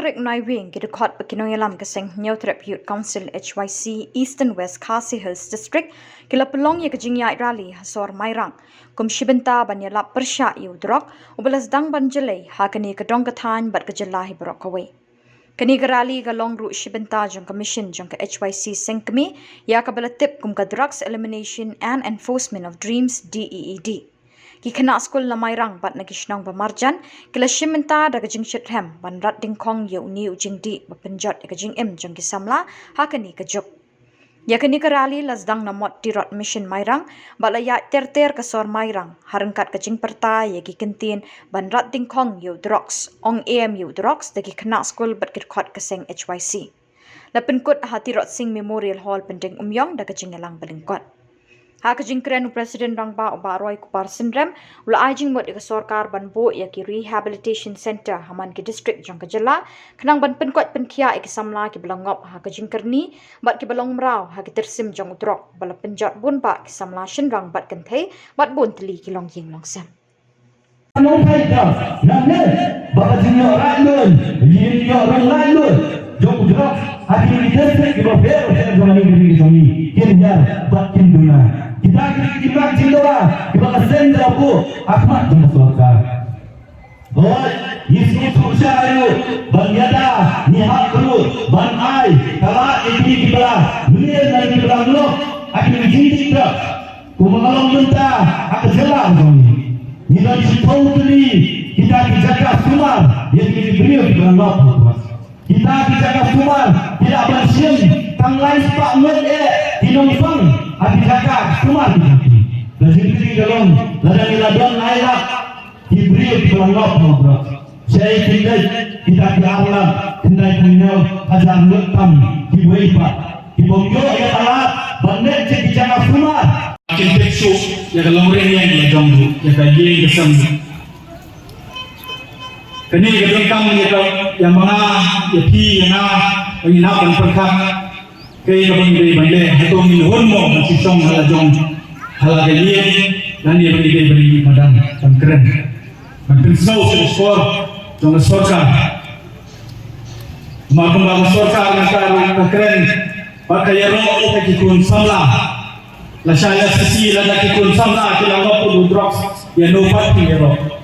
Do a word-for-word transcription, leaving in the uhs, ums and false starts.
District Naiwieng, ki dkhot bad ki nongïalam ka seng Hynñiewtrep Youth Council, H Y C, Eastern West Khasi Hills District, ki la pynlong ïa ka jingïaid rally ha sor Mairang kum shi bynta ban ïalap pyrshah ïa u drok uba la sdang ban jlei ha kane ka dong ka thaiñ bad ka jylla hi baroh kawei. Kane ka rally ka long ruh shi bynta jong ka mission jong ka H Y C seng kmie ïa kaba la tip kum ka Drugs Elimination and Enforcement of Dreams, D E E D. Ki khynnah skul na Mairang bad na ki shnong ba marjan ki la shim bynta da ka jingshitrhem ban rat dyngkhong ïa une u jingdih ba pynjot ïa ka jingim jong ki samla ha kane ka juk. Ïa kane ka rally la sdang na Mot Tirot Mission Mairang bad la ïaid ter ter ka sor Mairang ha ryngkat ka jingpyrta ïa ki kyntien ban rat dyngkhong ïa u drugs, ong em ïa u drugs da ki khynnah skul bad ki dkhot ka seng H Y C. La pynkut ha Tirot Sing Memorial Hall, Pyndengumiong da ka jingïalang ba lyngkot. Ha ka jingkren u President Rangbah u Bah Roy Kupar Synrem u la ai jingmut ïa ka sorkar ban buh ïa ki rehabilitation centre ha man ki district jong ka jylla khnang ban pynkoit pynkhiah ïa ki samla kiba la ngop ha ka jingkyrni bad kiba long mraw ha ki tyrsim jong u drok ba la pynjot bun bah ki samla shynrang bad kynthei bad bun tylli ki longïing longsem. Nongphai ka, nang ne, ba ka jingïoh raid lun, jingïoh rong raid lun, jong u drok, ha ki district kiba pher pher jong kane ka ri ka jong ngi, kin hiar bad kin duna. Kita ki dei ki mat jingdawa kiba ka seng ka la buh ha khmat jong ka sorkar. Hooid, ngi sngewthuh shai ruh ban ïada, ngi hap ruh ban ai ka lad ïa kine kiba la mlien lane kiba la ngop ha kine ki jingdih drok. Kumba nga long mynta ha ka jylla jong ngi, ngi don shiphew tylli kita ki jaka sumar ïa kine ki briew kiba la ngop. Kita ki jaka sumar ki lah ban shim tang lai spah ngut eh ki nongpang ha ki jaka sumar ki jong ki. Ka jingkylli ka long, lada ngi la don lai lak ki briew kiba la ngop ha u drok, shaei kin leit kita ki ar lak khyndai phew hynñiew hajar ngut tam kiwei pat ki bym ïoh ïa ka lad ban leit sha ki jaka sumar. Kin peit shuh ïa ka longrynieng la jong ruh, ïa ka ïing ka sem. Kane ka donkam ïa ka, ïa ma nga, ïa phi, ïa nga, ba ngin hap ban pyrkhat. Kaei kaba ngi dei ban leh, hato ngin hun mo ban shu shong ha la jong, ha la ka ïing, lane ba ngi dei ban ïa madan ban kren, ban pynsngew sha ka shkor jong ka sorkar. Namar kumba ka sorkar mynta ruh ka kren bad ka ïaroh ïa ki khun samla. Lashai lashisien lada ki khun samla ki la ngop u drugs, ïa no pat kin ïaroh?